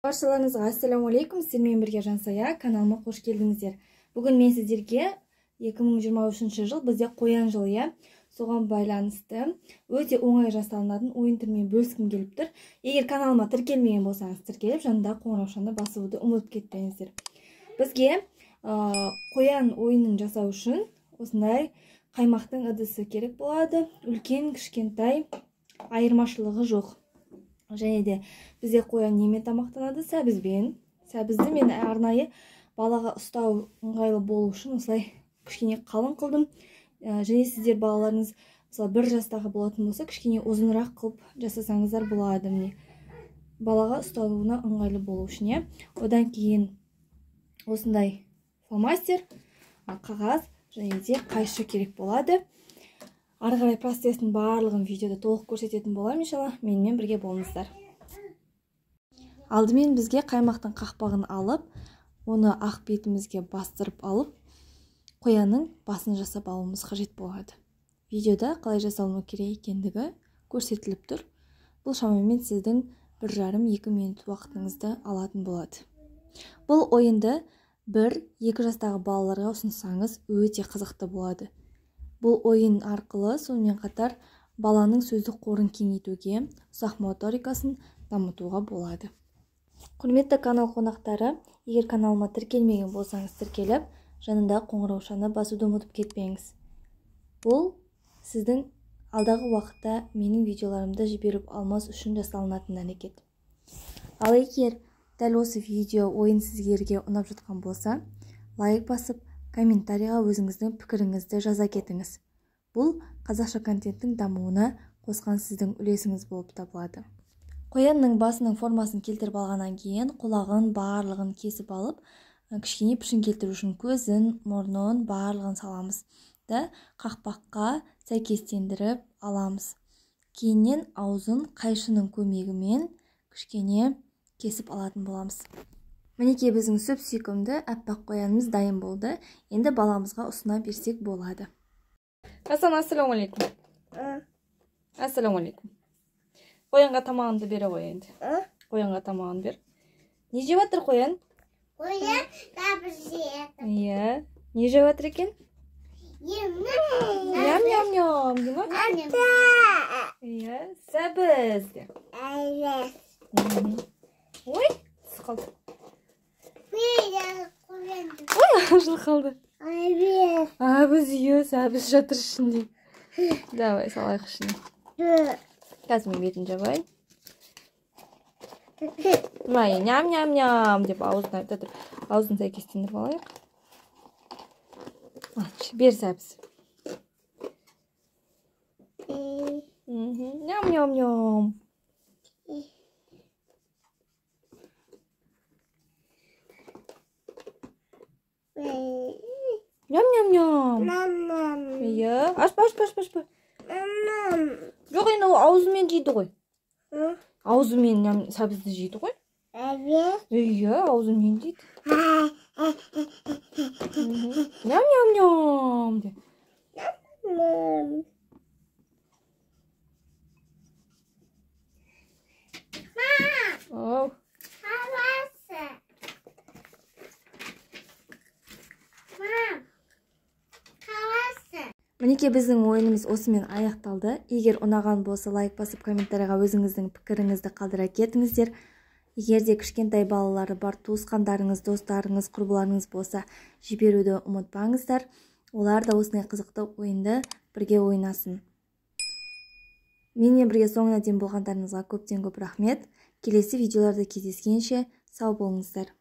Баршаларыңызға ассалаумағалейкум, сіздермен бірге Жансая, каналыма қош келдіңіздер. Бүгін мен сіздерге 2023 жыл бізде қоян жылы, иә, соған байланысты өте оңай жасалынатын ойын түрімен бөліскім келіп тұр. Егер каналыма тіркелмеген болсаңыз, тіркеліп, жанындағы қоңыраушаны басуды ұмытып кетпеңіздер. Бізге қоян ойынын жасау үшін осындай қаймақтың ыдысы керек болады. Үлкен, кішкентай айырмашылығы жоқ. Және де бізде қоян немен тамақтанады? Сәбізбен. Сәбізді мен арнайы балаға ұстау ыңғайлы болу үшін осылай кішкене қалың қылдым. Және сіздер балаларыңыз мысалы 1 жастағы болатын болса, кішкене ұзынырақ қылып жасасаңыздар болады. Міне, балаға ұсталуына ыңғайлы болу үшін, иә. Одан кейін осындай фломастер, қағаз және де қайшы керек болады. Ары қарай процесінің барлығын видеода толық көрсететін боламын, иншалла. Менімен бірге болыңыздар. Алдымен бізге қаймақтың қақпағын алып, оны ақ бетімізге бастырып алып, қоянның басын жасап алуымыз қажет болады. Видеода қалай жасалыну керек екендігі көрсетіліп тұр. Бұл шамамен сіздің 1,5-2 минут уақытыңызды алатын болады. Бұл ойынды 1-2 жастағы балаларға ұсынсаңыз өте қызықты болады. Бұл ойын арқылы сонымен қатар баланың сөздік қорын кеңейтуге, ұсақ моторикасын дамытуға болады. Құрметті канал қонақтары, егер каналыма тіркелмеген болсаңыз тіркеліп, жанында қоңыраушаны басуды ұмытып кетпеңіз. Бұл сіздің алдағы уақытта менің видеоларымды жіберіп алмас үшін жасалынатын әрекет. Ал егер дәл осы видео ойын сіздерге ұнап жатқан болса, лайк басып, комментарийға өзіңіздің пікіріңізді жаза кетіңіз. Бұл қазақша контенттің дамуына қосқан сіздің үлесіңіз болып табылады. Қоянның басының формасын келтіріп алғаннан кейін құлағын барлығын кесіп алып, кішкене пішін келтіру үшін көзін, мұрнын барлығын саламыз да қақпаққа сәйкестендіріп аламыз. Кейіннен аузын қайшының көмегімен кішкене кесіп алатын боламыз. Мінекей біздің сүп-сүйкімді аппақ қоянымыз дайын болды. Енді баламызға ұсына берсек болады. Асан, ассалаумағалейкум. Ассалаумағалейкум. Қоянға тамағыңды бере ғой енді. Қоянға тамағын бер. Не жеп жатыр қоян? Қоян сәбіз жеп. Иә. Не жеп жатыр екен? Ням-ням-ням, дей ма? Иә, сәбіз де. Ой, түсіп қалды. Ой, ашылып қалды. Әбіз, иә, сәбіз жатыр ішінде. Давай, салайық ішіне. Қазір мен бетін жабайын. Май, ням-ням-ням деп аузын айтып тұр. Аузын сәйкестендіріп алайық. Бер сәбіз. Ням-ням-ням. Ням-ням-ням. Иә, ашпа, ашпа, ашпа, ашпа. Жоқ, енді ол аузымен жейді ғой. Аузымен сәбізді жейді ғой. Иә, аузымен жейді. Ням-ням-ням деп. Ау. Мінекей біздің ойынымыз осымен аяқталды. Егер ұнаған болса, лайк басып, комментарийға өзіңіздің пікіріңізді қалдыра кетіңіздер. Егер де кішкентай балалары бар туысқандарыңыз, достарыңыз, құрбыларыңыз болса, жіберуді ұмытпаңыздар. Олар да осындай қызықты ойынды бірге ойнасын. Менімен бірге соңына дейін болғандарыңызға көптен көп рахмет. Келесі видеоларда кездескенше сау болыңыздар.